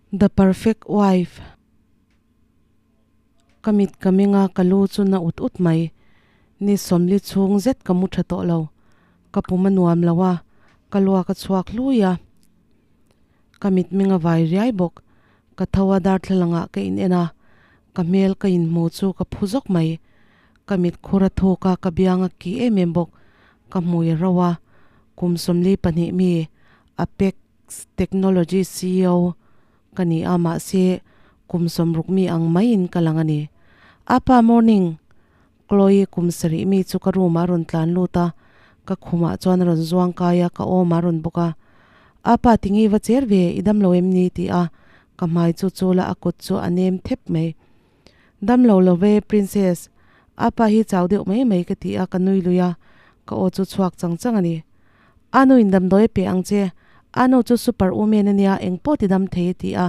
The perfect wife. Ka mit ka meng a, ka lu chu na ut ut mai. Ni sawmli chhung zet ka mu tha tawh lo. Ka pum a nuam lo a, ka luak a chhuak hlui a. Ka mit meng a vai riai bawk. Ka tho a darthlalangah ka in en a, ka hmel ka inhmu chu ka phu zawk mai. Ka mit khur a thuk a, ka biang a ki em em bawk. Ka hmui a ro a, kum 42 mi Apex Technology ceo ka ni a, mahse kum 60 mi ang maiin ka lang a ni. Apa morning! Chloe kum 7 mi chu ka room ah a rawn tlan lut a, ka khumah chuan a rawn zuang kai a, ka awm ah a rawn bawk a. Apa tinge i va cher ve, i dam lo em ni? ti a, ka hmai chu chul a, a kut chu a nem thep mai. Dam lo lo ve, Princess. Apa hi chau deuh mai mai ka ti a, ka nui lui a, ka aw chu chhuak chang chang a ni. Anu in damdawi a pe ang che, Anu chu super woman a nia, eng pawh ti dam thei a ti a,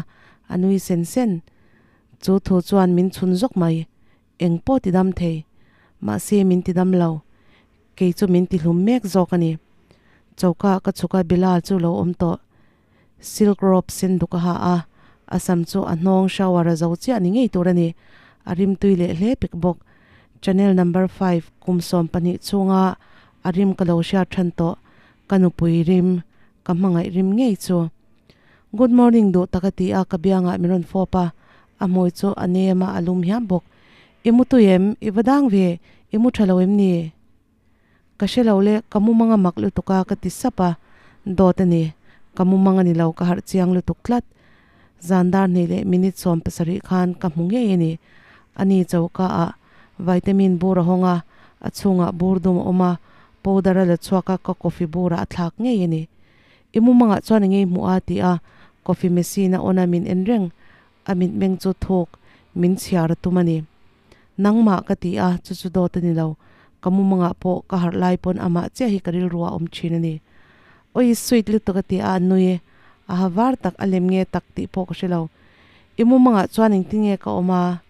a nui sen sen. Chu thu chuan min chhun zawk mai, eng pawh ti dam thei, mahse min ti dam lo, kei chu min ti hlum mek zawk a ni. Choka ka chhuk a Bilal chu lo awm tawh. Silk robe sen duk a ha a, a sam chu a hnawng shower a zo chiah ni ngei tur a ni. A rim tui leh hle pek bawk. Channel number 5 kum 12 chhunga a rim ka lo hriat than tawh, ka nupui rim, ka hmangaih rim ngei chu. Good morning duh tak a ti a, ka biangah min rawn fawp a, a hmui chu a nem a, a lum hiam bawk. I mu tui em? I va dang ve? I mu tha lo em ni? Ka hre lo le, ka mumang a mak lutuk a ka ti sap a, dawt a ni, ka mumang a ni lo, ka harh chiang lutuk tlat. Zan dar hnih leh minute 17 khan ka hmu ngei a ni. Ani choka ah vitamin bur a hawng a, a chhungah bur dum a awm a, powder a la chhuak a, ka coffee burah a thlak ngei a ni. I mumangah chuan i ngei hmuh a ti a, coffee machine a on a min en reng, a mitmeng chu thuk min chhiar a tum a ni. Nangmah ka ti a, chu chu dawt a ni lo. Ka mumangah pawh ka harh lai pawn amah chiah hi ka rilru a awm thin a ni. Awi sweet lutuk a ti a, a nui. A ha var tak, a lem nge tak tih pawh ka hre lo. I mumangah chuan engtin nge ka awm a?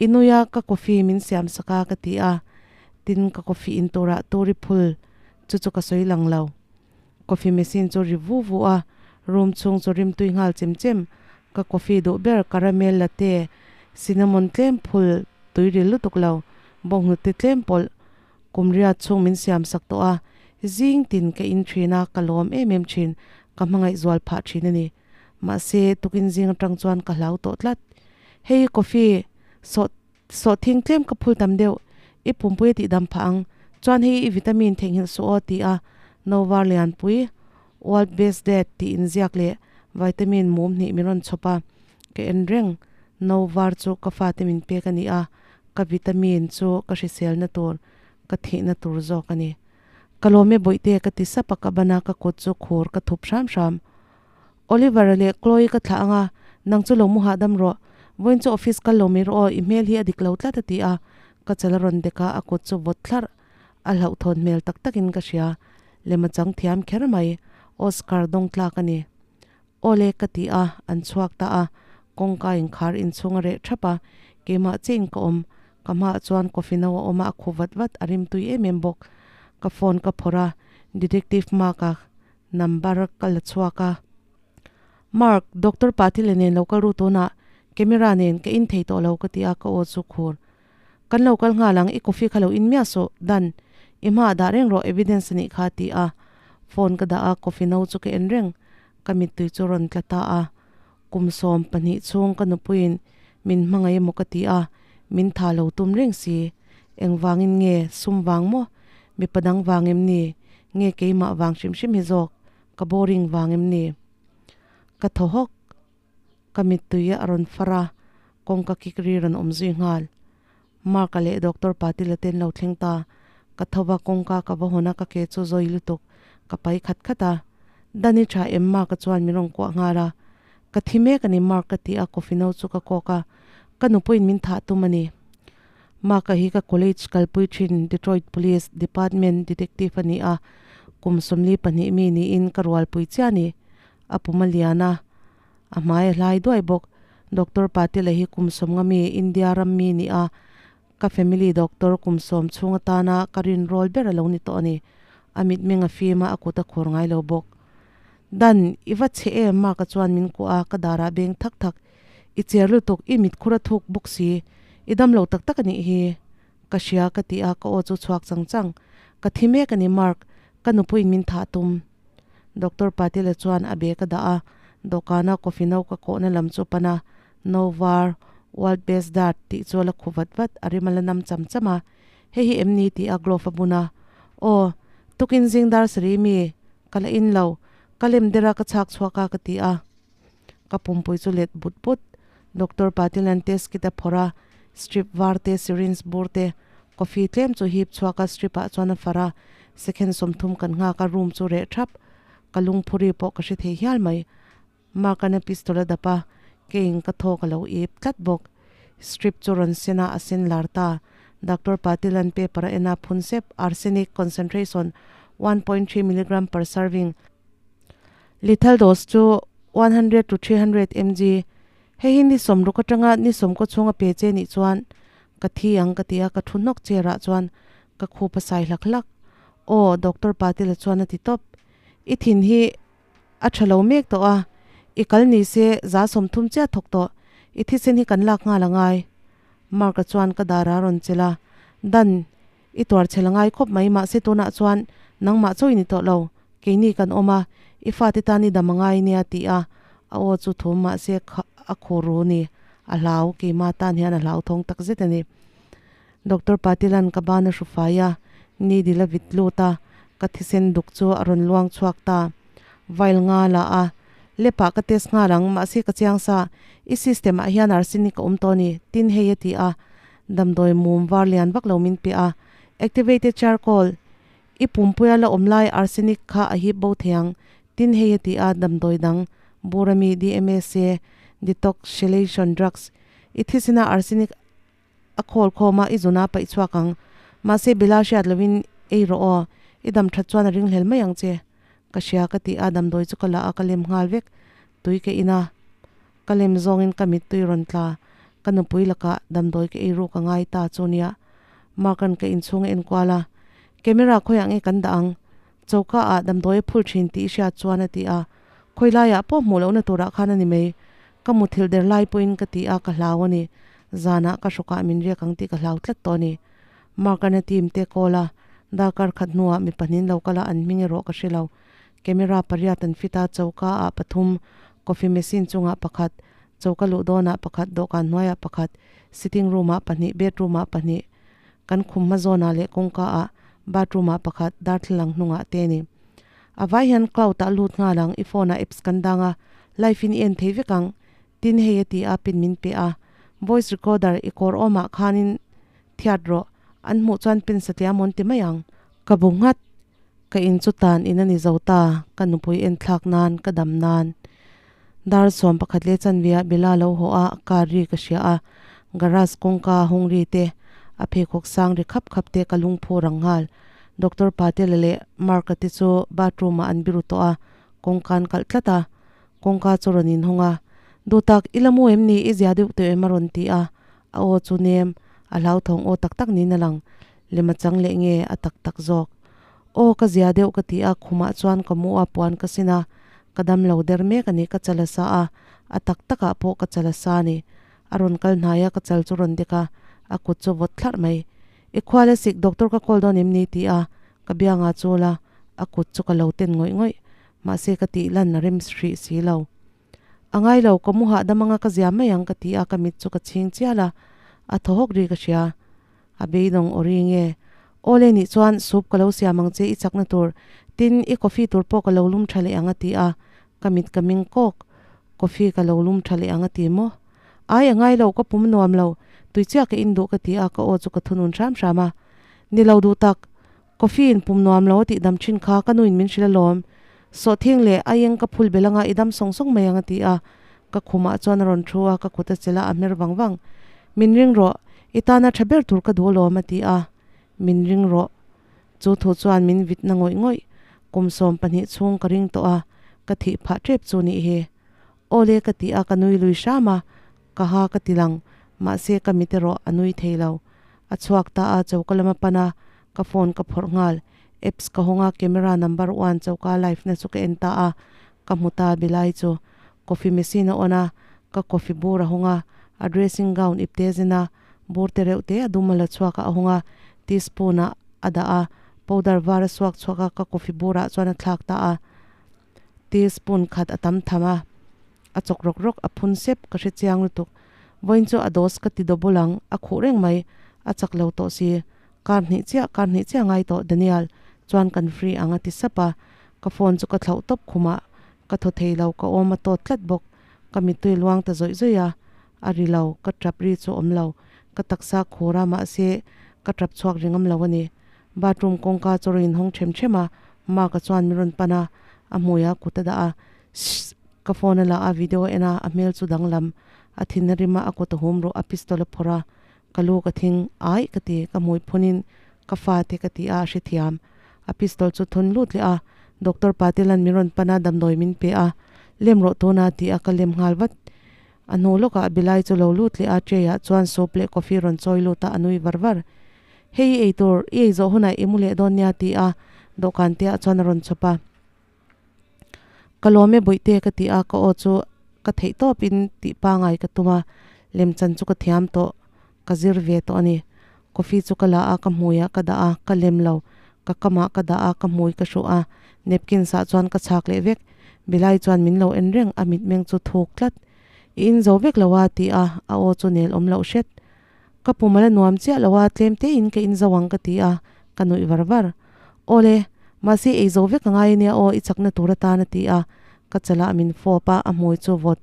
I nui a, ka coffee min siam sak a ka ti a. Tin, ka coffee in turah turi phul chu chu ka sawi lang lo. Coffee machine chu ri vu vu a, room chhung chu rim tui nghal chem chem. Ka coffee duh ber caramel latte, cinnamon tlem phul tui ril lutuk lo, bawnghnute tlem pawlh kum riat chhung min siam sak tawh a, zing tin ka in thin a, ka lawm em em thin, ka hmangaih zual phah thin a ni. Mahse, tukin zing atang chuan ka hlau tawh tlat. Hei coffee sawh Sawhthing tlem ka phul tam deuh, i pumpui a tihdam phah ang, chuan hei i vitamin theihnghilh suh aw ti a no var lianpui, World Best Dad tih inziak leh vitamin mum hnih min rawn chhawp a, ka en reng, no var chu ka fate min pek a ni a, ka vitamin chu ka hriselna tur, ka thihna tur zawk a ni. Ka lawm e bawihte ka ti sap a, ka ban a, ka kut chu khur ka thup hram hram. Oliver-a leh Chloe ka thlah ang a, nang chu lo mu hahdam rawh. Vawiin chu office kal lo mai rawh aw, i hmel hi a dik lo tlat a ti a, ka chal a rawn dek a, a kut chu vawt thlarh. A hlauhthawn hmel tak takin ka hria. Lem a chang thiam kher mai. Oscar dawng tlak a ni. Awle ka ti a, an chhuak ta a, kawngka inkhar inchhung a reh thap a, keimah chiah in ka awm. Ka hmaah chuan coffee no a awm a, a khuh vat vat, a rim tui em em bawk. Ka phone ka phawrh a, Detective Mark-a Number ka la chhuak a. Mark, Doctor Pathile nen lo kal ru tunah camera nen ka in thei tawh lo ka ti a, ka aw chu khur. Kan lo kal nghal ang, i coffee kha lo in miah suh, Dan. I hmaah dah reng rawh, evidence a nih kha a ti a. Phone ka dah a, coffee no chu ka en reng. Ka mittui chu rawn tla ta a. Kum 12 chhung ka nupuiin min hmangaih emaw ka ti a, min tha lo tum reng si. Engvangin nge sum vang maw? Mipa dang vang em ni? Nge keimah vang hrim hrim hi zawk? Ka boring vang em ni? Ka thaw hawk. Ka mittui a rawn far a, kawngka kik ri rawn awm zui nghal. Mark-a leh Doctor Patil-a te an lo thleng ta. Ka tho va, kawngka ka va hawn a, ka ke chu zawi lutuk. Ka pai khat khat a. Dani tha em Mark-a chuan min rawn kuah nghal a. Ka thi mek a ni Mark ka ti a, coffee no chu ka kawk a. Ka nupuiin min thah tum a ni. Mark-a hi ka college kalpui thin Detroit Police Department detective a ni a, kum 42 mi niin ka rualpui chiah a ni. A pum a lian a, a hmai a hlai duai bawk. Doctor Patil-a hi kum 50 mi India ram mi ni a, ka family doctor kum 10 chhung atana ka rinrawl ber a lo ni tawh a ni. A mitmeng a fim a, a kut a khur ngai lo bawk. Dan, i va chhe em Mark-a chuan min kuah a, ka darah beng thak thak. I cher lutuk, i mit khur a thuk bawk si. I dam lo tak tak a nih hi. Ka hria ka ti a, ka aw chu chhuak chang chang. Ka thi mek a ni Mark, ka nupuiin min thah tum. Doctor Patil-a chuan a bag a dah a, dawhkana coffee no ka kawhna lam chu pan a, no var, World Best Dad tih chu a la khu vat vat, a rim a la nam cham cham a. Hei hi em ni tih a glove a bun a. Aw, tukin zing dar sarih mi, ka la in lo, ka lem der a ka chhak chhuak a ka ti a. Ka pumpui chu let but but. Doctor Patilan test kit a phawrh a, strip var te, syringe bur te, coffee tlem chu hip chhuak a strip ah chuan a farh a, second 30 kan nghak a room chu reh thap. Ka lungphuri pawh ka hre thei hial mai. Mark-a'n a pistol a dap a, keiin ka thaw ka lo ip tlat bawk. Strip chu rawn sen a, a sen lar ta. Doctor Patil-a'n paper a en a, phun sep, Arsenic concentration 1.3 milligram per serving. Lethal dose chu 100 to 300 mg. Hei hi ni 60 atanga ni 90 chhunga pe che nih chuan ka thi ang ka ti a, ka thu hnawk chair ah chuan ka khup a sai hlak hlak. Aw, Doctor Patil-a chuan a ti tawp. I thin hi a tha lo mek tawh a, i kal ni se 30% chiah thawk tawh, i thisen hi kan lak nghal a ngai. Mark-a chuan ka dar a rawn chelh a, Dan, i tuar chhel a ngai khawp mai, mahse tunah chuan nangmah chaw i ni tawh lo, keini kan awm a, i fate tan i dam a ngai nia ti a, a aw chu thum mahse a khur ru ni, a hlau, keima tan hian a hlauthawng takzet a ni. Doctor Patilan ka ban a hru fai a, ni dil a vit lut a, ka thisen duk chu a rawn luang chhuak ta. Vial nga la a, lepah ka test nghal ang, mahse ka chiang sa, i system ah hian arsenic a awm tawh a ni, tin hei a ti a, damdawi mum var lian vak lo min pe a, activated charcoal, i pumpuia la awm lai arsenic kha a hip bo thei ang, tin hei a ti a, damdawi dang, burami, DMSA, detoxicillation drugs, i thisena arsenic A khawl khawm a, i zun a paih chhuak ang. Mahse Bela hriat loin ei rawh aw, i dam that chuan a ring hlel mai ang che. Ka hria ka ti a, damdawi chu ka la a, ka lem nghal vek. Tui ka in a, ka lem zawngin ka mittui rawn tla. Ka nupui lakah damdawi ka ei ruk a ngai ta chu nia. Mark-a'n ka inchhung a enkual a, Camera khawiah nge kan dah ang? Choka ah damdawi a phul thin tih i hriat chuan a ti a, khawi laiah pawh hmuh lohna turah khan a ni mai. Ka muthilh der lai pawhin ka ti a, ka hlau a ni. Zanah ka hrawkah min riak ang tih ka hlau tlat tawh a ni. Mark-a'n a team te call a, darkar khat hnuah mi pahnih lo kal a, an hming erawh ka hre lo. Camera pariat an fit a, choka ah pathum, coffee machine chungah pakhat, choka luh dawnah pakhat, dawhkan hnuaiah pakhat, sitting room ah pahnih, bedroom ah pahnih, kan khum hma zawnah leh kawngka ah, bathroom ah pakhat, darthlalang hnungah te a ni. A vai hian cloud ah lut nghal ang, i phone ah apps kan dang a, live in i en thei vek ang, tin hei a ti a, pin min pe a. Voice recorder i kawr awmah khanin thiat rawh, an hmuh chuan pin satliah mawn ti mai ang. Ka bu nghat, ka in chu tan in a ni zo ta, ka nupui en thlak nan, ka dam nan. Dar 11 leh chanve ah Bella lo haw a, car ri ka hria a, garage kawngka hung ri te, a pheikhawk sang ri khap khap te ka lungphu rang nghal. Doctor Patel-a leh Mark-a te chu bathroom ah an biru tawh a, kawngka an kalh tlat a. Kawngka chu rawn inhawng a, Duhtak, i la mu em ni? I zia deuh tawh em? a rawn ti a. A aw chu nem, a hlauthawng aw tak tak niin a lang. Lem a chang leh nge a tak tak zawk? Aw, ka zia deuh ka ti a, khumah chuan ka mu a, puan ka sin a. Ka dam lo der mek a ni, ka chal a sa a, a tak takah pawh ka chal a sa a ni. A rawn kal hnai a, ka chal chu rawn dek a, a kut chu vawt thlarh mai. I khual a sik, doctor ka call dawn em ni? ti a, ka biangah chul a, a kut chu ka lo ten ngawih ngawih. Mahse ka tih lan a rem hrih si lo. A ngai lo, ka mu hahdam anga ka zia mai ang ka ti a, ka mit chu ka chhing chial a, a thaw hawk ri ka hria. A beidawng aw ri nge? Awle nih chuan soup ka lo siam ang che i chakna tur, tin i coffee tur pawh ka lo lum tha leh ang a ti a, ka mit ka ming kawk. Coffee ka lo lum tha leh ang a ti maw? Ai a ngai lo, ka pum nuam lo, tui chiah ka in duh ka ti a, ka aw chu ka thunun hram hram a. Ni lo duh tak, coffee in pum nuam lo a tih dam thin kha ka nuin min hrilh alawm. Sawhthing leh aieng ka phul bel anga i dam sawng sawng mai ang a ti a, ka khumah chuan a rawn thu a, ka kut a chelh a, a hmer vang vang. Min ring rawh, i tana tha ber tur ka duh alawm a ti a, min ring rawh. Chu thu chuan min vit na ngawih ngawih. Kum 12 chhung ka ring tawh a, ka thih phah tep chu nih hi. Awle ka ti a, ka nui lui hram a, ka ha ka ti lang, mahse ka mit erawh a nui thei lo. A chhuak ta a, choka lama pan a, ka phone ka phawrh nghal. Apps ka hawng a, camera number one choka live na chu ka en ta a. Ka hmu ta Bilai chu coffee machine a on a, ka coffee bur a hawng a, a dressing gown ipte zen a, bur te reuh te a dum a la chhuak a a hawng a, teaspoon ah a dah a, powder var a suak chhuak a, ka coffee bur ah chuan a thlak ta a, teaspoon khat a tam tham a, a chawk rawk rawk a phun sep ka hre chiang lutuk. Vawiin chu a dose ka ti double ang, a khuh reng mai, a chak lo tawh si. Kar hnih chiah, kar hnih chiah ngai tawh Daniel chuan kan free ang a ti sap a, ka phone chu ka thlauh tawp khumah ka thaw thei lo, ka awm a tawt tlat bawk, ka mittui luang ta zawih zawih a, a ri lo, ka tap ri chu awm lo, ka taksa khur a mahse ka tap chhuak ri ngam lo a ni. Bathroom kawngka chu rawn inhawng them them a, Mark-a chuan min rawn pan a, a hmuiah kut a dah a, Shh! Ka phone a la a, video a en a, a hmel chu danglam, a thin a rim a, a kut a hum ruh, a pistol a phawrh a, Ka lu ka thing ai ka ti, ka hmui phunin ka fate ka ti a, a hrethiam. A pistol chu thun lut leh a, Doctor Patel-a'n min rawn pan a, damdawi min pe a, lem rawh tuna ti a ka lem nghal vat. A hnu lawkah a bilai chu lo lut leh a, tray ah chuan soup leh coffee rawn chawi lut a, a nui var var. Hei i ei tur, i ei zawh hunah i mu leh dawn nia ti a, dawhkan te ah chuan a rawn chhawp a. Ka lawm e bawihte ka ti a, ka aw chu ka theih tawpin tih pangai ka tum a, lemchan chu ka thiam tawh, ka zir ve tawh a ni. Coffee chu ka la a, ka hmuiah ka dah a, ka lem lo, ka kamah ka dah a, ka hmui ka hruh a, napkins ah chuan ka chhak leh vek. Bilai chuan min lo en reng, a mitmeng chu thuk tlat. I in zo vek lo a ti a, a aw chu nel awm loh hret. Ka pum a la nuam chiah lo a, tlem tein ka in zo ang ka ti a, ka nuih var var. Awle, mahse ei zo vek a ngai ania aw, i chakna tur atan a ti a, ka chalah min fawp a, a hmui chu vawt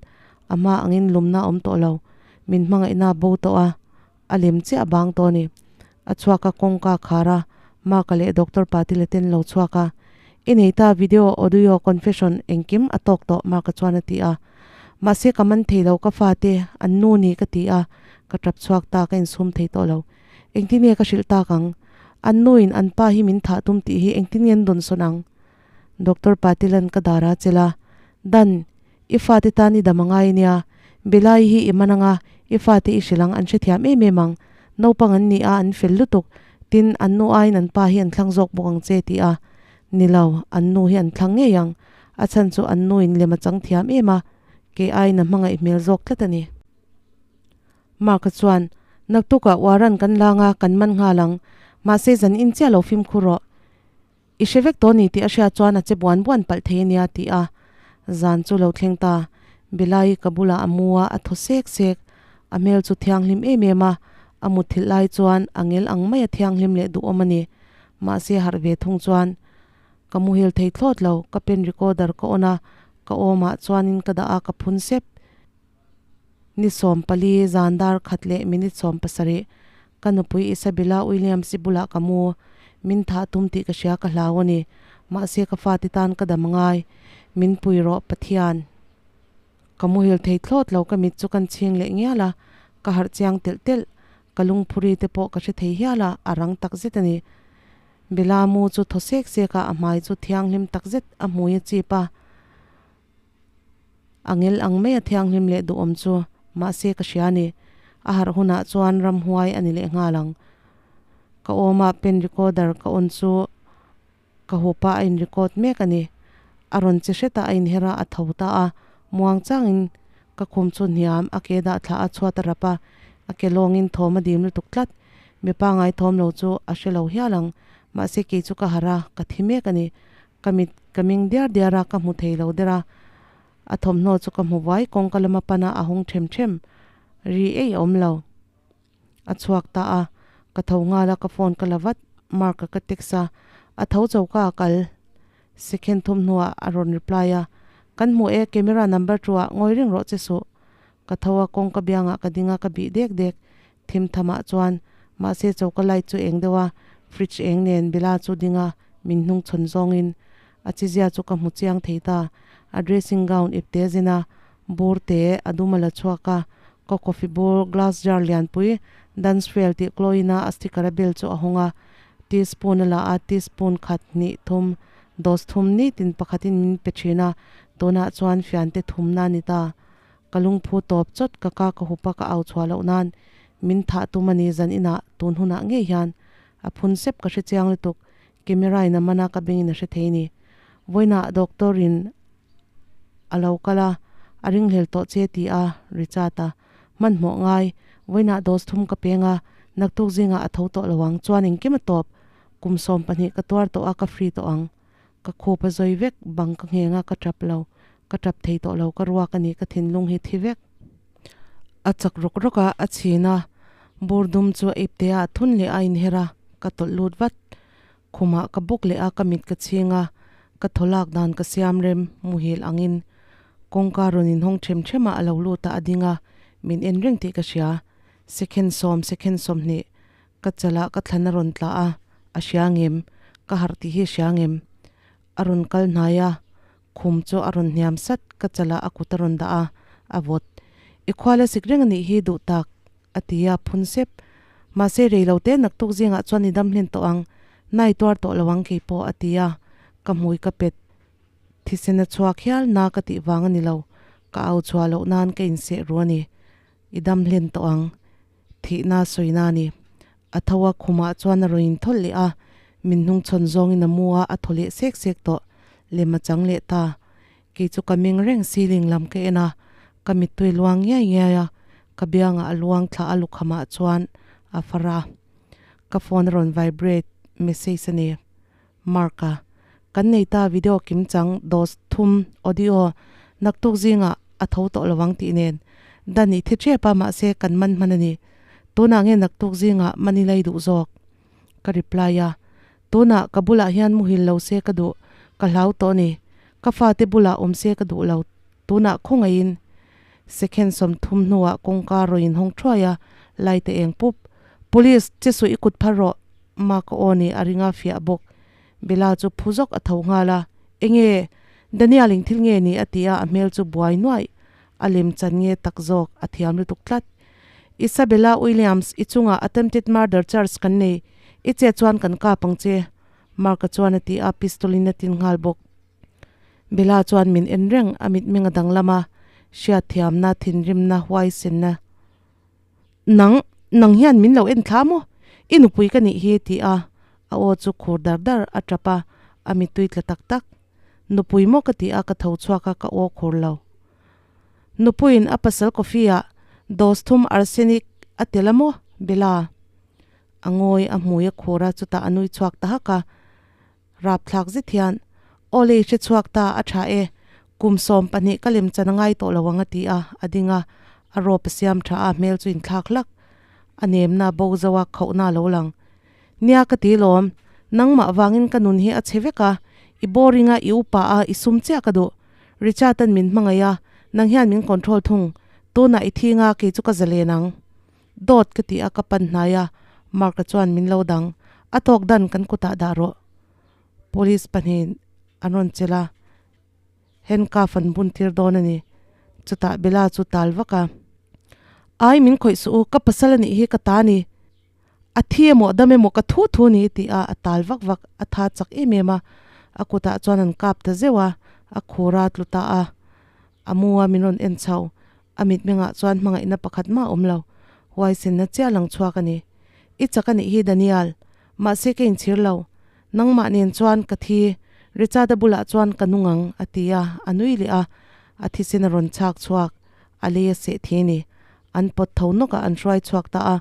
a hma angin lumna a awm tawh lo, min hmangaihna a bo tawh a, a lem chiah a bang tawh a ni. A chhuak a, kawngka a khar a, Mark-a leh Doctor Patil-a ten lo chhuak a, I nei ta video, audio, confession engkim a tawk tawh Mark-a chuan a ti a. Mahse ka man thei lo ka fate, an nu ni ka ti a, ka tap chhuak ta ka insum thei tawh lo. Engtin nge ka hrilh tak ang? An nuin an pa hi min thah tum tih hi engtin nge an dawn sawn ang? Doctor Patilan ka dar a chelh a, Dan, i fate tan i dam a ngai ania. Belai hi i man anga, i fate i hrilh ang, an hrethiam em em ang. Naupang an ni a, an fel lutuk. Tin, an nu aiin an pa hi an thlang zawk bawk ang che ti a. Ni lo, an nu hi an thlang ngei ang. A chhan chu an nuin lem a chang thiam em a, kei aiin a hmangaih hmel zawk tlat a ni. Mark-a chuan, Naktukah warrant kan lang a, kan man nghal ang. Mahse zan in chiah lo fimkhur rawh. I hre vek tawh ni tih a hriat chuan a che buan buan palh thei a nia ti a. Zan chu lo thleng ta. Bilai ka bulah a mu a, a thaw sek sek. A hmel chu thianghlim em em a, a mutthilh lai chuan a ngel ang mai a thianghlim leh duhawm a ni. Mahse harh ve thung chuan ka muhil thei thlawt lo, ka pen recorder ka on a, ka awmah chuanin ka dah a, ka phun sep. Ni 14 zan dar khat leh minute 70 ka nupui Isabella Williams i bulah ka mu. Min thah tum tih ka hria ka hlau a ni. Mahse ka fate tan ka dam angai. Min pui rawh Pathian. Ka muhil thei thlawt lo ka mit chu kan chhing leh ngial a, ka harh chiang telh telh. Ka lungphuri te pawh ka hre thei hial a, a rang tak zet a ni. Bella mu chu thaw sek sek a, a hmai chu thianghlim tak zet a hmui a chip a. A ngel ang mai a thianghlim leh duhawm chu mahse ka hria a ni. A harh hunah chuan ramhuai a ni leh nghal ang. Ka awmah pen recorder ka on chu ka hupa a in record mek a ni. A rawn che hret a, a inher a, a tho ta a. Muang changin ka khum chu hniam a ke dah thla a chhuat a rap a, a ke lawngin thawm a dim lutuk tlat. Mipa ngaithawm lo chu a hre lo hial ang. Mahse kei chu ka harh a, ka thi mek a ni. Ka mit ka ming diar diar a, ka hmu thei lo der a. A thawmhnaw chu ka hmu vuai, kawngka lama pan a, a hung them them. Ri ei a awm lo. A chhuak ta a, ka tho nghal a, ka phone ka la vat. Mark-a ka text a, a tho choka a kal. Second thum hnuah a rawn reply a, Kan hmu e, camera number two-ah ngawi reng rawh che suh. Ka tho a, kawngka biangah ka ding a, ka bih dek dek. Thim thamah chuan mahse choka light chu eng deuh a, fridge eng nen Bella chu ding a, min hnung chhawn zawngin a chizia chu ka hmu chiang thei ta. A dressing gown ip te zin a, bur te a dum a la chhuak a, ka coffee bur glass jar lianpui Dunsfield tih Chloe-in a a sticker a bel chu a hawng a, teaspoon a la a, teaspoon khat hnih thum dose thum nitin pakhatin min pe thin a, tunah chuan fiante thumna a ni ta. Ka lungphu tawp chawt ka ka ka hup a ka au chhuah loh nan min thah tum a ni zan inah tun hunah ngei hian a phun sep ka hre chiang lutuk camera in a man a ka bengin a hre thei ni vawiinah doctor in A lo kal a, a ringhlel tawh che ti a, Richard a hmanhmawh ngai. Vawiinah dose thum ka peng a, naktuk zingah a tho tawh lo ang. Chuan engkim a tawp. Kum 12 ka tuar tawh a, ka free tawh ang. Ka khup a zawi vek, bang ka ngheng a, ka tap lo. Ka tap thei tawh lo, ka ruak a ni, ka thinlung hi thi vek. A chak rawk rawk a, a chhin a, bur dum chu a ipte ah a thun leh a inher a, ka tawlh lut vat. Khumah ka bawk leh a, ka mit ka chhing a, ka thaw lak dan ka siam rem, muhil angin. Kawngka rawn inhawng them them a, a lo lut a, a ding a, min en reng tih ka hria. Second sawm, second 20, ka chalah ka thlan a rawn tla a, a hria ngem? Ka harh tih hi a hria ngem? A rawn kal hnai a, khum chu a rawn hniam sat, ka chalah a kut a rawn dah a, a vawt. I khual a sik reng a nih hi duh tak, a ti a, phun sep. Mahse rei lo te naktuk zingah chuan i dam hlen tawh ang, nai tuar tawh lo ang kei pawh, a ti a, ka hmui ka pet. Thisen a chhuak hial na ka tih vang a ni lo, ka au chhuah loh nan ka inseh ru a ni. I dam hlen tawh ang. Thihna sawina a ni. A tho a, khumah chuan a rawn inthawlh leh a, min hnungchhawn zawngin a mu a, a thaw leh sek sek tawh. Lem a chang leh ta. Kei chu ka meng reng ceiling lam ka en a, ka mittui luang ngiai ngiai a, ka biangah a luang thla a lukhamah chuan a far a. Ka phone a rawn vibrate, message a ni. Mark a, Kan nei ta video kim chang dose thum audio naktuk zingah a tho tawh lo ang tih nen dan i thi tep a mahse kan man hman a ni. Tunah nge naktuk zingah man i lei duh zawk? Ka reply a, Tunah ka bulah hian muhil lo se ka duh, ka hlau tawh a ni. Ka fate bulah awm se ka duh lo, tunah khawngaihin. Second 30 hnuah kawngka rawn inhawng thuai a, light a eng pup. Police, che suh i kut phar rawh. Mark a aw nih a ring a fiah bawk. Bella chu phu zawk a tho nghal a, Enge? Daniel eng thil nge ni? a ti a, a hmel chu buai nuaih. A lem chan nge tak zawk, a thiam lutuk tlat. Isabella Williams, i chungah attempted murder charge kan nei, i chet chuan kan kap ang che, Mark-a chuan a ti a, pistol in a tin nghal bawk. Bella chuan min en reng, a mitmeng a danglam a, hriatthiamna, thinrimna, huaisenna. Nang, nang hian min lo en thla maw? I nupui ka nih hi, ti a, a aw chu khur dar dar a tap a, a mittui tla tak tak. Nupui maw ka ti a, ka tho chhuak a, ka aw khur lo. Nupuiin a pasal coffee ah dose thum arsenic a tel a maw, Bella? A ngawi a hmui a khur a, chutah a nui chhuak ta hak a. Rapthlak zet hian, Aw lei hre chhuak ta, a tha e. Kum 12 ka lem chan a ngai tawh lo ang a ti a, a ding a, a rawp a siam tha a, hmel chu inthlak hlak. A nemna bo zo a, khauhna a lo lang. Nia ka ti lawm, nangmah vangin ka nun hi a chhe vek a, i boring a, i upa a, i sum chiah ka duh. Richard-a'n min hmangaih a, nang hian min control thung. Tunah i thing a, kei chu ka zalen ang. Dawt ka ti a, ka pan hnai a, Mark-a chuan min lo dang. A tawk dan kan kutah dah rawh. Police pahnih an rawn chelh a, handcuff an bun tir dawn a ni. Chutah Bella chu tal vak a, Ai min khawih suh u, ka pasal a nih hi ka ta ni. A thi emaw dam emaw ka thu thu ni ti a, a tal vak vak, a tha chak em em a. A kutah chuan an kap ta zeuh a, a khur a tlu ta a. A mu a min rawn en chho, A mitmengah chuan hmangaihna pakhat mah a awm lo, huaisenna chiah lang chhuak a ni. I chak a nih hi Daniel, mahse ka inchhir lo. Nangmah nen chuan ka thi, Richard-a bulah chuan ka nung ang, a ti a, a nui leh a, a thisen a rawn chhak chhuak, a lei a seh thi a ni. An pawt tho nawk a, an hruai chhuak ta a,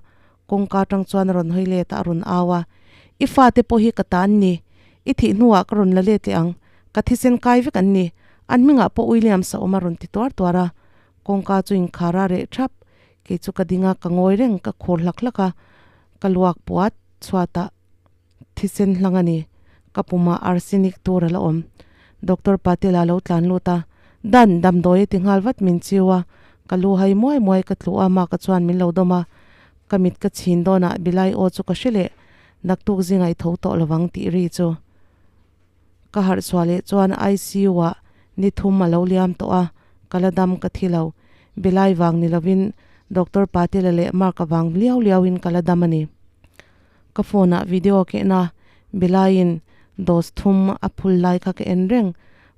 kawngka atang chuan a rawn hawi let a, a rawn au a, I fate pawh hi ka ta an ni, i thih hnuah ka rawn la let leh ang, ka thisen kai vek an ni, an hmingah pawh Williams a awm a rawn ti tuar tuar a. Kawngka chu inkhar a reh thap, kei chu ka ding a, ka ngawi reng, ka khur hlak hlak a, ka luak puat chhuatah thisen hlang a ni, ka pumah arsenic tur a la awm. Doctor Patel a lo tlan lut a, Dan, damdawi a ti nghal vat min chiu a, ka lu hai muai muai ka tlu a, maka chuan min lo dawm a, ka mit ka chhin dawnah Bilai aw chu ka hre leh, naktuk zingah i tho tawh lovang tih ri chu. Ka harh chhuah leh chuan ICU ah ni thum a lo liam tawh a, ka la dam ka thi lo. Belai vang ni lovin Doctor Patel-a leh Mark-a vang liau liauin ka la dam a ni. Ka phone ah video kehna Belaiin dose thum a phul lai kha ka en reng,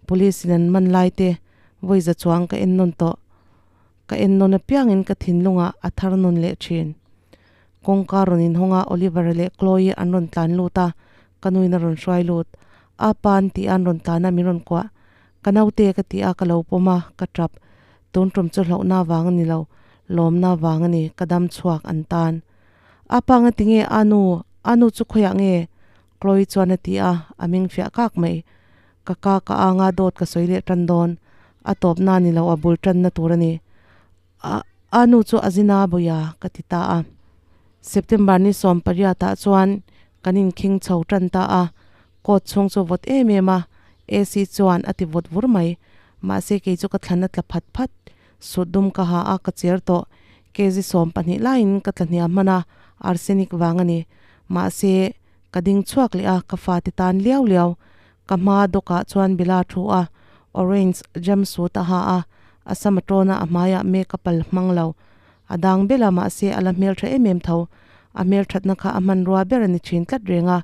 police in an man lai te vawi za chuang ka en nawn tawh. Ka en nawn apiangin ka thinlungah a thar nawn leh thin. Kawngka rawn inhawng a, Oliver-a leh Chloe an rawn tlan lut a, ka nuin a rawn hruai lut. A pa an tih a an rawn tlan a, min rawn kuah. Ka naute ka ti a, ka lo pawm a, ka tap. Tun tum chu hlauhna vang a ni lo, lawmna vang a ni, ka dam chhuak an tan. A pa nga tinge a nu, a nu chu khawiah nge? Chloe chuan a ti a, a ming fiah kak mai. Ka ka ka anga dawt ka sawi leh tan dawn, a tawpna ni lo a bul tanna tur a ni. A a nu chu a zina buia ka ti ta a. September ni 18 ah chuan kan inkhing chho tan ta a, court chhung chu vawt em em a, AC chuan a ti vawt vur mai. Mahse kei chu ka thlan a tla phat phat, sut dum ka ha a ka cher tawh, kg 12 laiin ka tla hniam hman a, arsenic vang a ni. Mahse ka ding chhuak leh a, ka fate tan liau liau Ka hma dawkah chuan Bella thu a, orange jumpsuit a ha a, a sam a tawn a, a hmaiah makeup a la hmang lo. A dang bel a, mahse a la hmeltha em em tho. A hmelthatna kha a hmanrua ber a ni thin tlat reng a,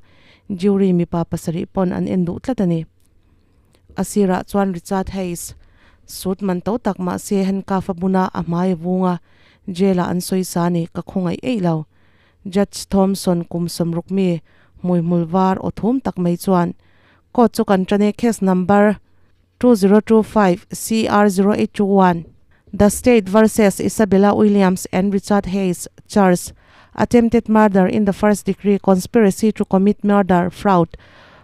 jury mipa pasarih pawn an en duh tlat a ni. A sirah chuan Richard Hayes suit man to tak mahse handcuff a bun a, a hmai a vung a, jail ah an sawisa a ni, ka khawngaih eih lo. Judge Thompson kum 60 mi hmuihmul var aw thum tak mai chuan court chu kan tan e case number 2025 CR 0821 The State versus Isabella Williams and Richard Hayes charge attempted murder in the first degree conspiracy to commit murder fraud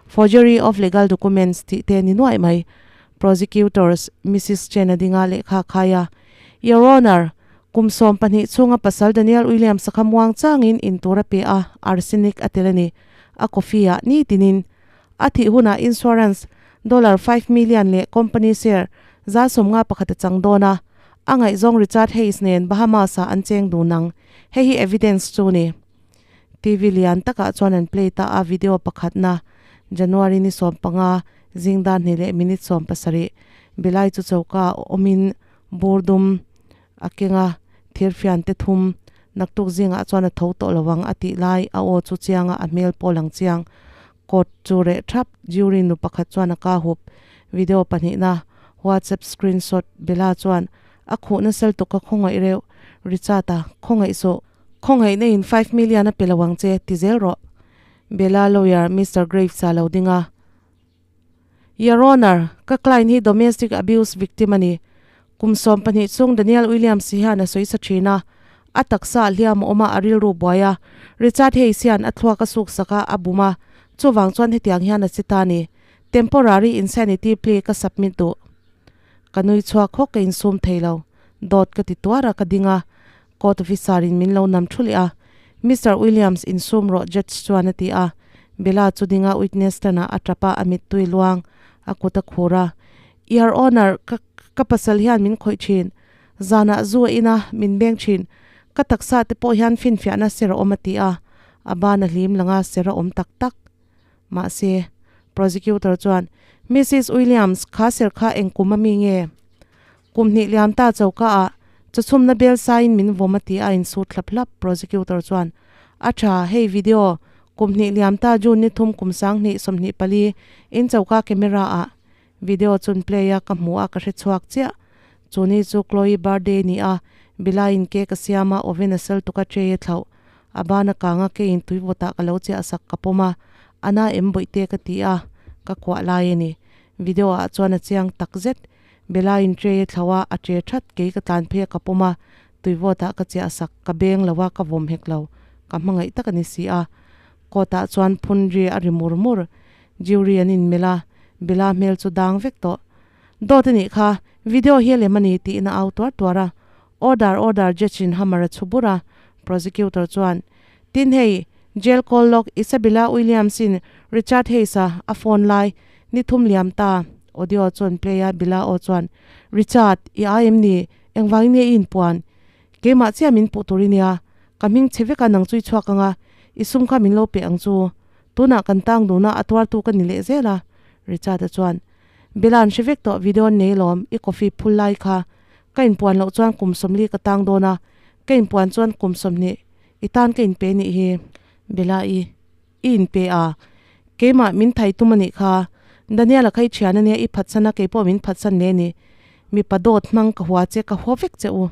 forgery of legal documents tih te ni nuaih mai Prosecutors Mrs Chen a ding a lehkha a khai a Your Honour Kum 12 chhunga pasal Daniel Williams a kha muang changin in tur a pe a, arsenic a tel a ni. A coffee ah ni tinin a thih hunah insurance dollar 5 million leh company share 51% a chang dawn a, a ngaihzawng Richard Hayes nen Bahamas ah an cheng dun ang. Hei hi evidence chu ni. TV lian takah chuan an play ta a video pakhatna January ni 15 zing dar hnih leh minute 17 Bilai chu choka awmin bur dum A keng a, thirfian te thum naktuk zingah chuan a tho tawh lo ang a tih lai a aw chu chiang a, a hmel pawh lang chiang. Court chu reh thap, jury nu pakhat chuan a ka hup. Video pahnihna, WhatsApp screenshot, Bella chuan a khuh nasal tuk ka khawngaih reuh, Richard-a, khawngaih suh. Khawngaihna in 5 million a pe lo ang che, ti zel rawh. Bella lawyer Mister Graves-a lo ding a. Your Honour, ka client hi domestic abuse victim a ni. Kum 12 chhung Daniel Williams hian a sawi sa thin a, a taksa ah hliam a awm a, a rilru buai a. Richard Hayes hian a thluak a suk sak a, a bum a, chuvang chuan hetiang hian a che ta a ni. Temporary insanity plea ka submit duh. Ka nui chhuak hawk ka insum thei lo. Dawt ka ti tuar a, ka ding a. Court officer in min lo nam thu leh a, Mister Williams insum rawh Judge chuan a ti a, Bella chu dinga witness stand ah a tap a, a mittui luang a kut a khur a, Your Honour, ka ka pasal hian min khawih thin, zanah zu a in a, min beng thin, ka taksa te pawh hian finfiahna ser a awm a ti a, a ban a hlim lang a, ser a awm tak tak. Mahse, Prosecutor chuan, Mrs Williams, kha ser kha eng kum a mi nge? Kum hnih liam ta choka ah chawchhumna bel saiin min vawm a ti a insut hlap hlap, Prosecutor chuan, A tha, hei video, kum hnih liam ta June ni thum kum 2024 in choka camera ah video chun play a ka hmu a ka hre chhuak chiah. Chu ni chu Chloe birthday ni a, Bilaiin cake a siam a, oven a sel tuk a tray a thlauh. A ban a kang a keiin tui vawtah ka lo chiah sak ka pawm a, a na em bawihte ka ti a, ka kuah lai a ni. Video ah chuan a chiang tak zet. Bella in tray a thlo a, a che that, kei ka tlan phei a ka pawm a, tuivawt ah ka chiah sak, ka beng lo a, ka vawm hek lo, ka hmangaih tak a ni si a. Court ah chuan phun ri a ri mur mur, jury an in melh a, Bella hmel chu dang vek tawh. Dawt a nih kha, video hi a lem a ni tiin a au tuar tuar a, Order, order judge in hammer a chhu bur a, prosecutor chuan, Tin hei, jail call lawk Isabella Williams in Richard Hayes a a phone lai ni thum liam ta, audio chuan play a, Bella aw chuan, Richard, i ai em ni? Engvangin nge i inpuan? Keimah chiah min puh tur i nia, ka hming chhe vek a nang chu i chhuak ang a, i sum kha min lo pe ang chu. Tunah kan tang dun a, a tuartu ka ni leh zel a, Richard a chuan, Bella an hre vek tawh, video an nei alawm, i coffee phul lai kha. Ka inpuan loh chuan kum 40 ka tang dawn a, ka inpuan chuan kum 20 i tan ka inpe nih hi. Bella i i inpe a, keimah min thai tum a nih kha. Daniel-a kha i thian a nia, i phatsan a, keipawh min phatsan hle a ni. Mipa dawt hmang ka hua che, ka hua vek che u.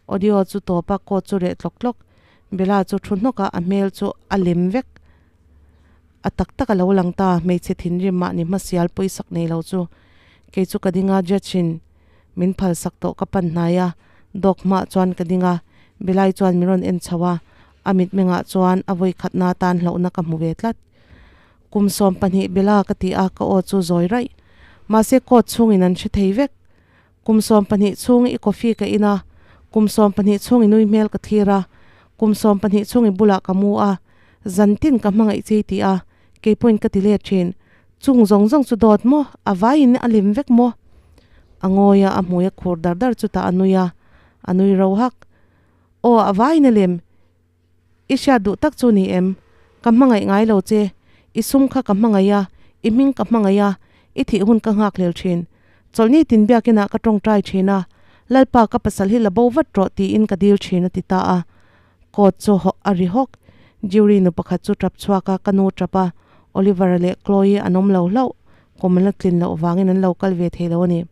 Audio chu tawp a, coat chu reh tlawk tlawk. Bella chu thu hnawk a, a hmel chu a lem vek. A tak tak a lo lang ta, hmeichhe thinrim mahni hmasial pawisak nei lo chu. Kei chu ka ding a, judge in min phal sak tawh ka pan hnai a, dawk hmaah chuan ka ding a, Belai chuan min rawn en chho a, a mitmengah chuan a vawi khatna atan hlauhna ka hmu ve tlat. Kum 12 Bella ka ti a, ka aw chu zawi raih. Mahse court chhungin an hre thei vek. Kum 12 chhung i coffee ka in a, kum 12 chhung i nui hmel ka thlir a, kum 12 chhung i bulah ka mu a, zan tin ka hmangaih chei ti a, kei pawhin ka ti let thin. Chung zawng zawng chu dawt maw? A vaiin a lim vek maw? A ngawi a, a hmui a khur dar dar chutah a nui a, a nui ro hak. Aw, a vaiin a lim. I hriat duh tak chu ni em? Ka hmangaih ngai lo che. I sum kha ka hmangaih a, i hming ka hmangaih a, i thih hun ka nghak hlel thin. Chawlhni tin biakinah ka tawngtai thin a, Lalpa ka pasal hi la bo vat rawh tiin ka dil thin a ti ta a. Court chu hawh a ri hawk. Jury nu pakhat chu tap chhuak a, ka nu tap a, Oliver-a leh Chloe an awm lo hlauh. Kum an la tlin loh vangin an lo kal ve thei lo a ni.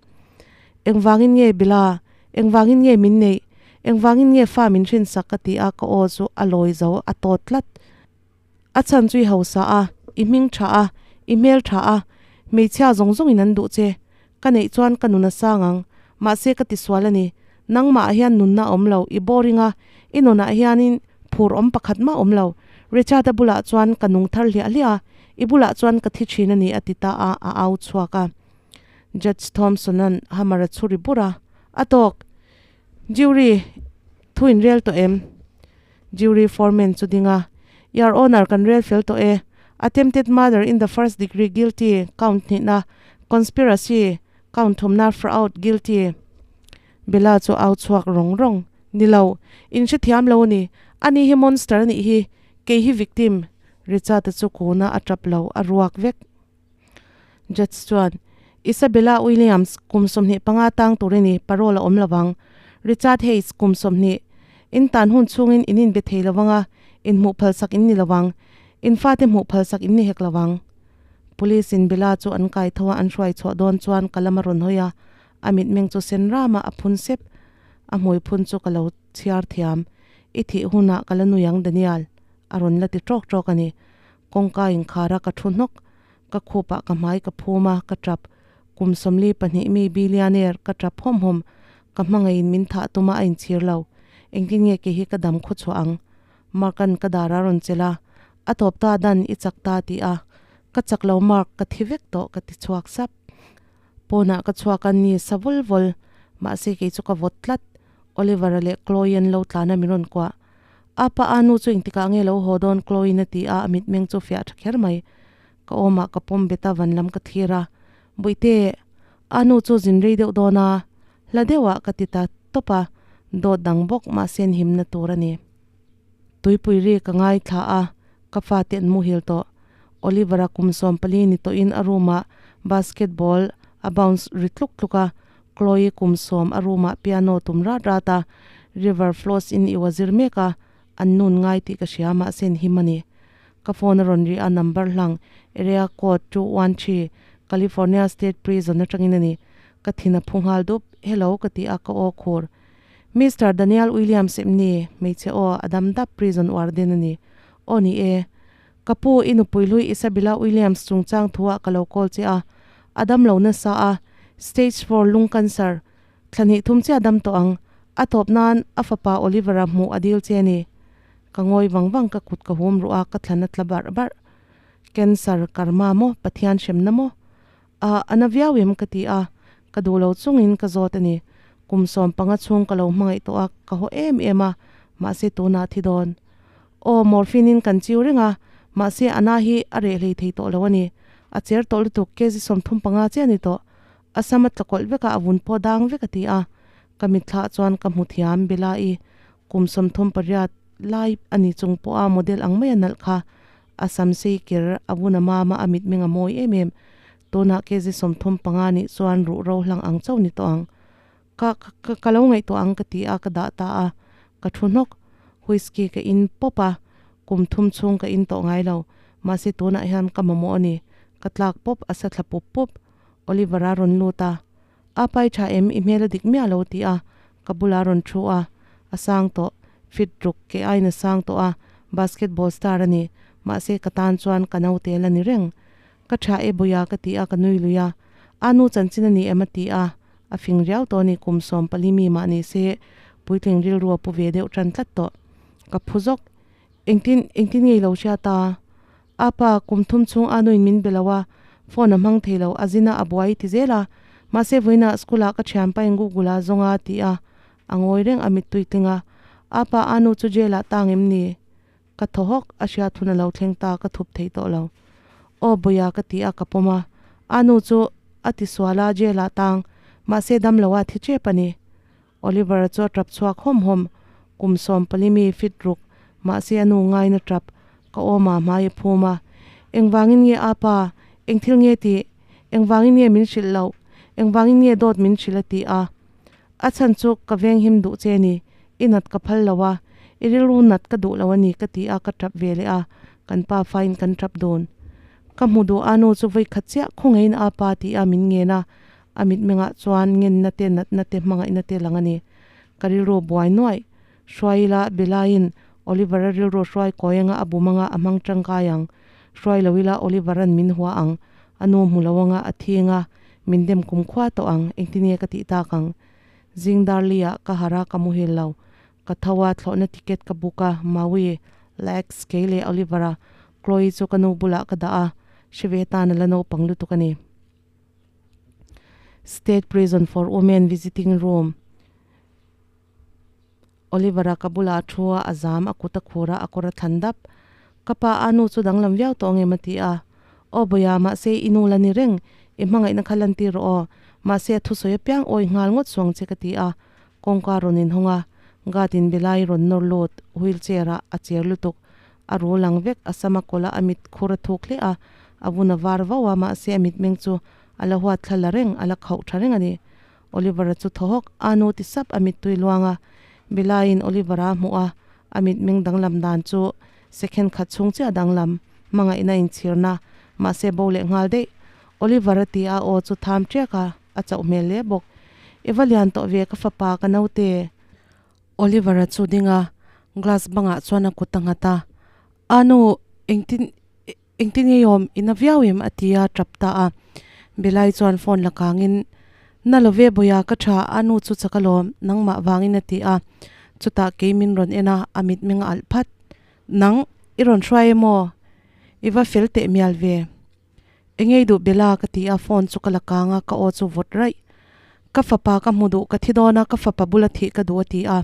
Engvangin nge Bella? Engvangin nge min neih? Engvangin nge fa min hrinsak ka ti a, ka aw chu a lawi zo a tawt tlat. A chhan chu i hausa a, i hming tha a, i hmel tha a, hmeichhia zawng zawngin an duh che. Ka neih chuan ka nun a sang ang. Mahse ka tisual a ni. Nangmah ah hian nunna a awm lo, i boring a, i nunah hianin phur awm pakhat mah a awm lo. Richard-a bulah chuan ka nung thar hliah hliah a, i bulah chuan ka thi thin a ni a ti ta a, a au chhuak a. Judge Thompson-a'n hammer a chhu ri bur a, A tawk! Jury, thu in rel tawh em? Jury foreman chu ding a, Your Honour, kan rel fel tawh e. Attempted murder in the first degree guilty, count hnihna, conspiracy, count thumna, fraud, guilty. Bella chu au chhuak rawng rawng, Ni lo, in hrethiam lo a ni. Ani hi monster a nih hi, kei hi victim. Richard-a chu kuna a tap lo, a ruak vek. Judge chuan, Isabella Williams, kum 25 tang tur i ni, parole a awm lovang. Richard Hayes, kum 20, in tan hun chhungin in inbe thei lovang a, in hmuh phalsak in ni lovang. In fate hmuh phalsak in ni hek lovang. Police in Bella chu an kai tho a, an hruai chhuah dawn chuan ka lam a rawn hawi a, a mitmeng chu sen ram a, a phun sep. A hmui phun chu ka lo chhiar thiam. I thih hunah ka la nui ang Daniel, a rawn la ti tawk tawk a ni. Kawngka inkhar a ka thu hnawk, ka khupah ka hmai ka phum a, ka tap. Kum 42 mi billionaire ka tap hawm hawm, ka hmangaihin min thah tum a a inchhir lo. Engtin nge kei hi ka dam khaw chhuah ang? Mark-a'n ka dar a rawn chelh a, A tawp ta dan i chak ta ti a, Ka chak lo Mark, ka thi vek tawh ka ti chhuak sap. Pawnah ka chhuak a ni sa vul vul, mahse kei chu ka vawt tlat. Oliver-a leh Chloe an lo tlan a min rawn kuah. Apa a nu chu engtikah nge lo haw dawn Chloe-in a ti a, a mitmeng chu fiah tha kher mai. Ka awmah ka pawm bet a van lam ka thlir a, Buihte, a nu chu zin rei deuh dawn a, hla deuhah ka ti ta tawp a, dawt dang bawk mahse an himna tur a ni. Tuipui ri ka ngaithla a, ka fate an muhil tawh. Oliver-a kum 14 ni tawhin a room-ah basketball a bounce ri tluk tluk a, Chloe kum 10 a room-ah piano tum rat rat a, River Flows in i wazir mek a, an nun ngai tih ka hria mahse an him a ni. Ka phone a rawn ri a, number hlang, area code 213, California State Prison atangin a ni. Ka thin a phu nghal dup, Hello ka ti a, ka aw khur. Mister Daniel Williams em ni? Hmeichhe aw, a dam dap prison warden a ni. Aw ni e. Ka pu, i nupui hlui Isabella Williams chungchang thuah ka lo call che a. A dam lo nasa a, stage four lung cancer. Thla hnih thum chiah dam tawh ang. A tawp nan a fapa Oliver-a hmuh a dil che a ni. Ka ngawi vang vang, ka kut ka hum ruh a, ka thlan a tla barh barh. Cancer, karma maw? Pathian hremna maw? A, a na viau em ka ti a, ka duh lo chungin ka zawt a ni. Kum 15 chhung ka lo hmangaih tawh a, ka haw em em a, mahse tunah thi dawn. Aw, morphine in kan chiu reng a, mahse a na hi a reh hlei thei tawh lo a ni. A cher tawh lutuk, kg 35 chiah a ni tawh. A sam a tla kawlh vek a, a vun pawh dang vek a ti a. Ka mitthlah chuan ka hmu thiam, Bella-i kum 38 lai a ni chung pawha model ang mai a nalh kha. A sam sei ker a vun a mam a, a mitmeng a mawi em em. Tunah kg 35 nih chuan ruh ro hlang ang chauh ni tawh ang. Ka, ka, ka lo ngaihtuah ang ka ti a, ka dah ta a. Ka thu hnawk. Whisky ka in pawp a, kum thum chhung ka in tawh ngai lo. Mahse tunah hian ka mamawh a ni. Ka tlak pawp, a sa thla pup pup. Oliver a rawn lut a. A pai tha em, i hmel a dik miah lo ti a, ka bulah a rawn thu a. A sang tawh, fit ruk ke aiin a sang tawh a, basketball star a ni. Mahse ka tan chuan ka naute la ni reng. Ka tha e Buia ka ti a, ka nui lui a. Anu chanchin a ni em a ti a, a fing riau tawh a ni kum 14 mi mah ni se puitling rilru a pu ve deuh tan tlat tawh. Ka phu zawk, engtin engtin nge i lo hriat a? Apa, kum thum chhung anuin min be lo a, phone a hmang thei lo, a zin a a buai ti zel a, mahse vawiinah school ah ka thianpa in Google ah zawng a ti a, a ngawi reng a mittui tling a. Apa, anu chu jail ah tang em ni? Ka thaw hawk, a hriat hun a lo thleng ta, ka thup thei tawh lo. Aw Bawia ka ti a, ka pawm a. A nu chu a ti sual a, jail ah tang, mahse dam lo a thi tep a ni. Oliver-a chu a tap chhuak hawm hawm, kum 14 mi fit ruk, mahse a nu ngaiin a tap, ka awm a, hmai a phum a. Engvangin nge a pa, eng thil nge tih? Engvangin nge min hrilh loh? Engvangin nge dawt min hrilh a ti a. A chhan chu ka veng him duh che ni, i nat ka phal lo a, i rilru nat ka duh lo a ni ka ti a ka tap ve leh a, kan pa fain kan tap dun. Ka hmu duh a nu chu vawi khat chiah khawngaihin a pa ti a min ngen a, a mitmengah chuan ngenna te natna te hmangaihna te lang a ni. Ka rilru buai nuaih. Hruai ila Belaiin Oliver-a rilru hruai kawi anga a bum anga a hmang tangkai ang. Hruai lo ila Oliver-a'n min hua ang, a nu hmu lo anga a thing a, min dem kum khua tawh ang, engtin nge ka tih tak ang? Zing Darli-ah ka harh a, ka muhil lo. Ka tho a, thlawhna ticket ka book a, Maui, Lex, kei leh Oliver-a, Chloe chu ka nu bulah ka dah a, hre ve tan a la naupang lutuk a ni. State Prison for Women Visiting Room. Oliver-a ka bulah a thu a, a zam, a kut a khur a, a kawr a thlan dap. Ka pa, a nu chu danglam viau tawh ang em a ti a. Aw Bawia, mahse i nu la ni reng, i hmangaihna kha lan tir rawh aw. Mahse a thusawi apiang awi nghal ngawt suang che ka ti a. Kawngka rawn inhawng a, guard in Belai rawn nawr lut, wheel chair ah a chair lutuk. A ru lang vek, a sam a kawlh a, a mit khur a thuk hle a, a vun a var vau a, mahse a mitmeng chu a la huat thla la reng, a la khauh tha reng a ni. Oliver-a chu thaw hawk, a nu ti sap a mittui luang a. Bilaiin Oliver-a a hmuh a, a mitmeng danglam dan chu second khat chhung chiah danglam, hmangaihna inchhirna, mahse bo leh nghal daih. Oliver-a ti a aw chu tham ṭiak a, a chauh hmel hle bawk. I va lian tawh ve ka fapa, ka naute. Oliver-a chu ding a, glass bangah chuan a kut a nghat a. A nu, engtin. Engtin nge awm i na viau em? a ti a, tap ta a. Belai chuan phone la kangin, Na lo ve Bawia ka tha, a nu chu chak alawm, nangmah vangin a ti a. Chutah kei min rawn en a, a mitmeng a alh phat. Nang, i rawn hruai emaw? I va fel teh mial ve. Engei duh Bella ka ti a, phone chu ka la kang a, ka aw chu vawt raih. Ka fapa ka hmu duh, ka thi dawn a, ka fapa bula thih ka duh a ti a.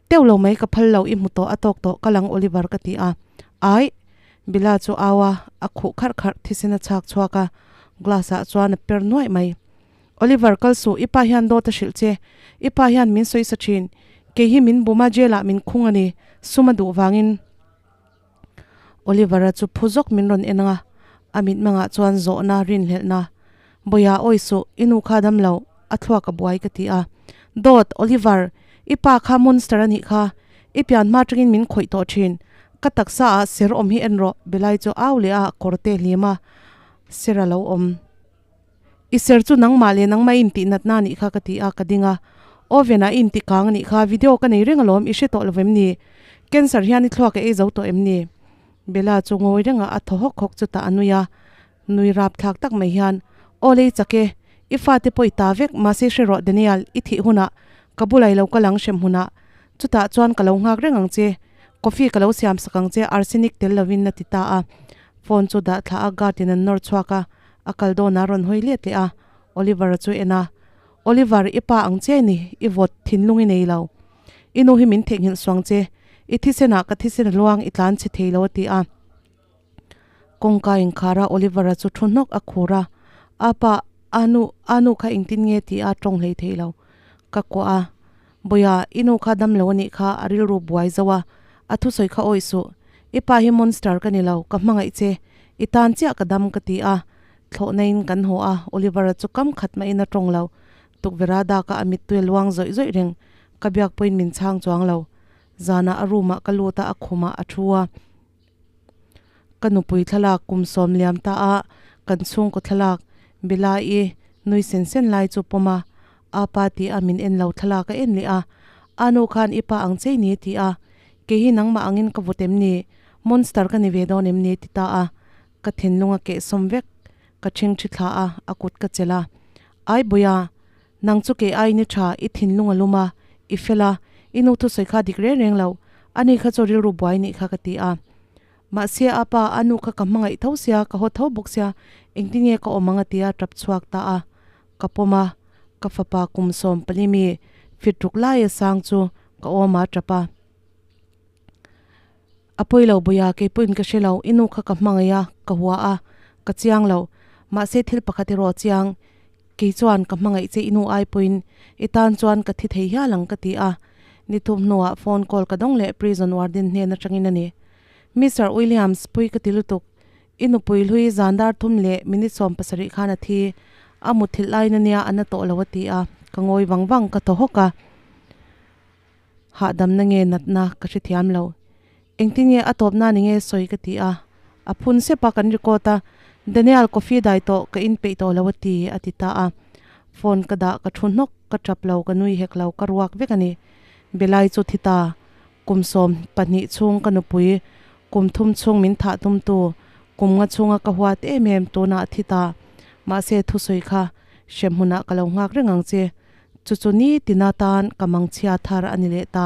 Teuh lo mai ka phal lo, i hmu tawh, a tawk tawh, ka lang Oliver ka ti a. Ai! Bila chu au a, a khuh kharh kharh thisen a chhak chhuak a, glass ah chuan a per nuaih mai. Oliver kal suh, i pa hian dawt a hrilh che. I pa hian min sawi sa thin. Kei hi min bum a, jail ah min khung a ni, sum a duh vangin. Oliver-a chu phu zawk min rawn en a, a mitmengah chuan zawhna, rinhlelhna. Bawia awi suh, i nu kha dam lo, a thluak a buai ka ti a. Dawt, Oliver, i pa kha monster a nih kha, i pian hma atangin min khawih tawh thin. Ka taksa ah ser awm hi en rawh, Belai chu au leh a kawr te hlim a, ser a lo awm. I ser chu nangmah leh nangmah i intih natna a nih kha ka ti a, ka ding a. Oven ah i intih kang a nih kha, video ka nei reng alawm, i hre tawh lo em ni? Cancer hian i thluak a ei zo tawh em ni? Bella chu ngawi reng a, a thaw hawk hawk chutah a nui a. Nui rap thlak tak mai hian, Aw lei chak e, i fate pawh i ta vek, mahse hre rawh Daniel, i thih hunah ka bulah i lo kal ang hrem hunah. Chutah chuan ka lo nghak reng ang che, coffee ka lo siam sak ang che arsenic tel lovin a ti ta a. Phone chu dah thla a, guard in an nawr chhuak a, a kal dawnah a rawn hawi let leh a, Oliver-a chu en a, Oliver, i pa ang che ni, i vawt thinlung i nei lo. I nu hi min theihnghilh suang che, i thisenah ka thisen a luang, i tlan chhe thei lo a ti a. Kawngka inkhar a Oliver-a chu thu hnawk a khur a, A pa, a nu, a nu kha engtin nge tih a tawng hlei thei lo. Ka kuah a, Bawia, i nu kha dam lo a nih kha, a rilru buai zo a, a thusawi kha awih suh. I pa hi monster ka ni lo, ka hmangaih che, i tan chiah ka dam ka ti a. Thlawhna in kan haw a, Oliver-a chu kam khat mahin a tawng lo. Tukverha daka a mittui a luang zawih zawih reng, ka biak pawhin min chhang chuang lo. Zanah a room ah ka lut a, a khumah a thu a. Ka nupui thlalak kum sawm liam ta a, kan chhungkaw thlalak Bella-i nui sen sen lai chu pawm a, Apa tih a min en lo thlalak a en leh a, A nu khan i pa ang chei ni ti a, kei hi nangmah angin ka vawt em ni, monster ka ni ve dawn em ni ti ta a, ka thinlung a kehsawm vek, ka ṭhingṭhi thla a, a kut ka chelh a. Ai Buia, nang chu kei aiin i tha, i thinlung a lum a, i fel a, i nu thusawi kha dik reng reng lo, ani kha chu rilru buai nih kha ka ti a. Mahse a pa, a nu kha ka hmangaih tho sia, ka haw tho bawk sia, engtin nge ka awm ang a ti a, tap chhuak ta a. Ka pawm a, ka fapa kum 14 mi fit ruk laia sang chu ka awm a tap a. A pawi lo Buia, kei pawhin ka hre lo, i nu kha ka hmangaih a, ka hua a, ka chiang lo. Mahse thil pakhat erawh a chiang, kei chuan ka hmangaih che i nu ai pawhin i tan chuan ka thi thei hial ang ka ti a. Ni thum hnuah phone call ka dawng leh prison warden hnen atangin a ni. Mister Williams, pui ka ti lutuk, i nupui hlui zan dar thum leh minute 70 khan a thi, a mutthilh laiin ania a na tawh lo a ti a, ka ngawi vang vang ka thaw hawk a. Hahdamna nge natna ka hrethiam lo. Engtin nge a tawpna ni nge sawi ka ti a. A phun sep a kan record a, Daniel coffee dai tawh ka in peih tawh lo a ti a ti ta a. Phone ka dah ka thu hnawk ka tap lo ka nui hek lo ka ruak vek a ni. Belai chu thi ta. Kum 12 chhung ka nupui kum thum chhung min thah tumtu kum nga chhunga ka huat em em tunah a thi ta. Mahse thusawi kha hremhmunah ka lo nghak reng ang che. Chu chu ni tina tan ka mangchhia thar a ni leh ta.